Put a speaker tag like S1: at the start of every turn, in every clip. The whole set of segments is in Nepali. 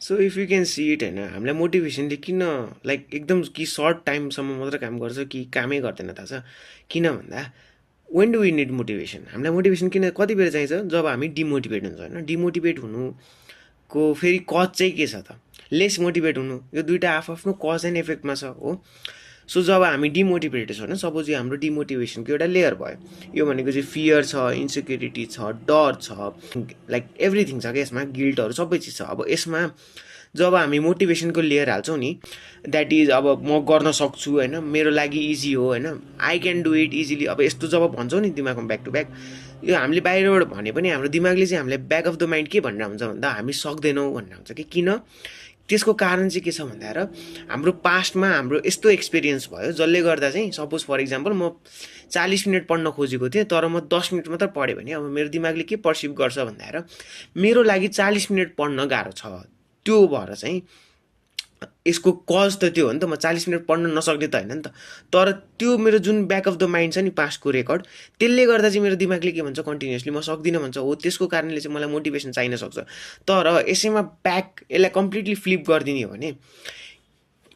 S1: So if you can see it होइन, हामीलाई मोटिभेसनले किन लाइक एकदम कि सर्ट टाइमसम्म मात्र काम गर्छ कि कामै गर्दैन थाहा छ? किन भन्दा when do we need motivation? हामीलाई मोटिभेसन किन कति बेर चाहिन्छ? जब हामी डिमोटिभेट हुन्छ होइन। डिमोटिभेट हुनुको फेरि कज चाहिँ के छ त? लेस मोटिभेट हुनु। यो दुइटा आफ्नो कज एन्ड इफेक्टमा छ हो। सो जब हामी डिमोटिभेटेड छ होइन, सपोज यो हाम्रो डिमोटिभेसनको एउटा लेयर भयो, यो भनेको चाहिँ फियर छ, इन्सेक्युरिटी छ, डर छ, लाइक एभ्रिथिङ छ क्या यसमा, गिल्टहरू सबै चिज छ। अब यसमा जब हामी मोटिभेसनको लेयर हाल्छौँ नि, द्याट इज अब म गर्न सक्छु होइन, मेरो लागि इजी हो होइन, I can do it easily, अब यस्तो जब भन्छौँ नि दिमागमा ब्याक टु ब्याक, यो हामीले बाहिरबाट भने पनि हाम्रो दिमागले चाहिँ हामीलाई ब्याक अफ द माइन्ड के भनेर हुन्छ भन्दा हामी सक्दैनौँ भनेर हुन्छ कि किन? त्यसको कारण चाहिँ के छ भन्दा हाम्रो पास्टमा हाम्रो यस्तो एक्सपिरियन्स भयो जसले गर्दा चाहिँ सपोज फर इक्जाम्पल म 40 मिनट पढ्न खोजेको थिएँ तर म 10 मिनट मात्र पढेँ भने अब मेरो दिमागले के पर्सिभ गर्छ भन्दा मेरो लागि 40 मिनट पढ्न गाह्रो छ। त्यो भएर चाहिँ यसको कज त त्यो हो नि त, म 40 मिनट पढ्न नसक्ने त होइन नि त, तर त्यो मेरो जुन ब्याक अफ द माइन्ड छ नि पास्टको रेकर्ड, त्यसले गर्दा चाहिँ मेरो दिमागले के भन्छ कन्टिन्युसली म सक्दिनँ भन्छ हो। त्यसको कारणले चाहिँ मलाई मोटिभेसन चाहिन सक्छ। तर यसैमा ब्याक यसलाई कम्प्लिटली फ्लिप गरिदिने हो भने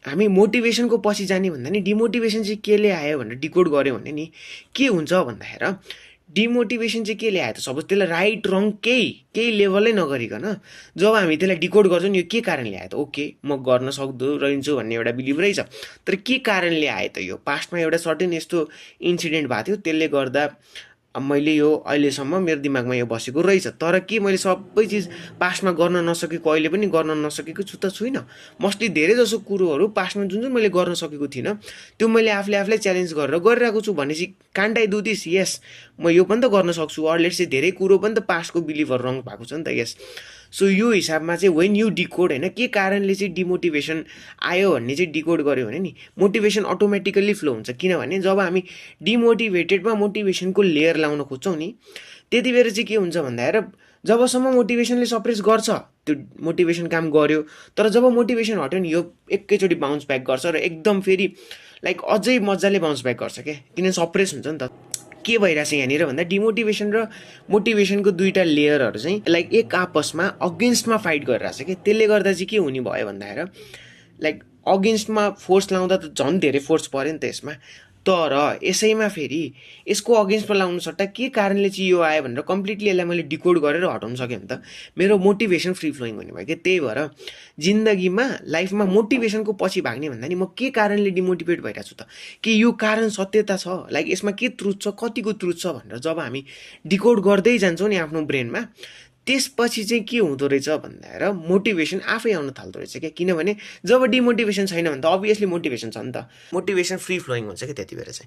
S1: हामी मोटिभेसनको पछि जाने भन्दा नि डिमोटिभेसन चाहिँ केले आयो भनेर डिकोड गऱ्यो भने नि के हुन्छ भन्दाखेरि डिमोटिभेसन चाहिँ के ल्यायो त? सपोज त्यसलाई राइट रङ केही लेभलै नगरिकन जब हामी त्यसलाई डिकोड गर्छौँ नि यो के कारणले आयो त? ओके म गर्न सक्दो रहन्छु भन्ने एउटा बिलिभ रहेछ, तर के कारणले आयो त? यो पास्टमा एउटा सर्टेन यस्तो इन्सिडेन्ट भएको थियो त्यसले गर्दा मैले यो अहिलेसम्म मेरो दिमागमा यो बसेको रहेछ। तर के मैले सबै चिज पास्टमा गर्न नसकेको अहिले पनि गर्न नसकेको छु त छुइनँ। मोस्टली धेरै जसो कुरोहरू पास्टमा जुन जुन मैले गर्न सकेको थिइनँ त्यो मैले आफूलाई च्यालेन्ज गरेर गरिरहेको छु भनेपछि कान्ट आई डु दिस? यस, म यो पनि त गर्न सक्छु। अर लेट्स से धेरै कुरो पनि त पास्टको बिलिभहरू रङ भएको छ नि त। यस, सो यो हिसाबमा चाहिँ वेन यु डिकोड होइन के कारणले चाहिँ डिमोटिभेसन आयो भन्ने चाहिँ डिकोड गऱ्यो भने नि मोटिभेसन अटोमेटिकल्ली फ्लो हुन्छ। किनभने जब हामी डिमोटिभेटेडमा मोटिभेसनको लेयर लाउन खोज्छौँ नि त्यति बेर चाहिँ के हुन्छ भन्दाखेरि जबसम्म मोटिभेसनले सप्रेस गर्छ त्यो मोटिभेसन काम गर्यो, तर जब मोटिभेसन हट्यो नि यो एकैचोटि बााउन्स ब्याक गर्छ र एकदम फेरि लाइक अझै मजाले बााउन्स ब्याक गर्छ क्या, किन सप्रेस हुन्छ नि त। के भइरहेछ यहाँनिर भन्दा डिमोटिभेसन र मोटिभेसनको दुईवटा लेयरहरू चाहिँ लाइक एक आपसमा अगेन्स्टमा फाइट गरिरहेछ क्या। त्यसले गर्दा चाहिँ के हुने भयो भन्दाखेरि लाइक अगेन्स्टमा फोर्स लाउँदा त झन् धेरै फोर्स पऱ्यो नि त यसमा। तर यसैमा फेरि यसको अगेन्स्टमा लाउनु सट्टा के कारणले चाहिँ यो आयो भनेर कम्प्लिटली यसलाई मैले डिकोड गरेर हटाउन सक्यो भने त मेरो मोटिभेसन फ्री फ्लोइङ हुने भयो क्या। त्यही भएर जिन्दगीमा लाइफमा मोटिभेसनको पछि भाग्ने भन्दा नि म के कारणले डिमोटिभेट भइरहेको छु त, कि यो कारण सत्यता छ, लाइक यसमा के ट्रुथ छ, कतिको ट्रुथ छ भनेर जब हामी डिकोड गर्दै जान्छौँ नि आफ्नो ब्रेनमा त्यसपछि चाहिँ के हुँदो रहेछ भन्दा मोटिभेसन आफै आउन थाल्दो रहेछ क्या। किनभने जब डिमोटिभेसन छैन भने त अभियसली मोटिभेसन छ नि त, मोटिभेसन फ्री फ्लोइङ हुन्छ क्या त्यति बेर चाहिँ।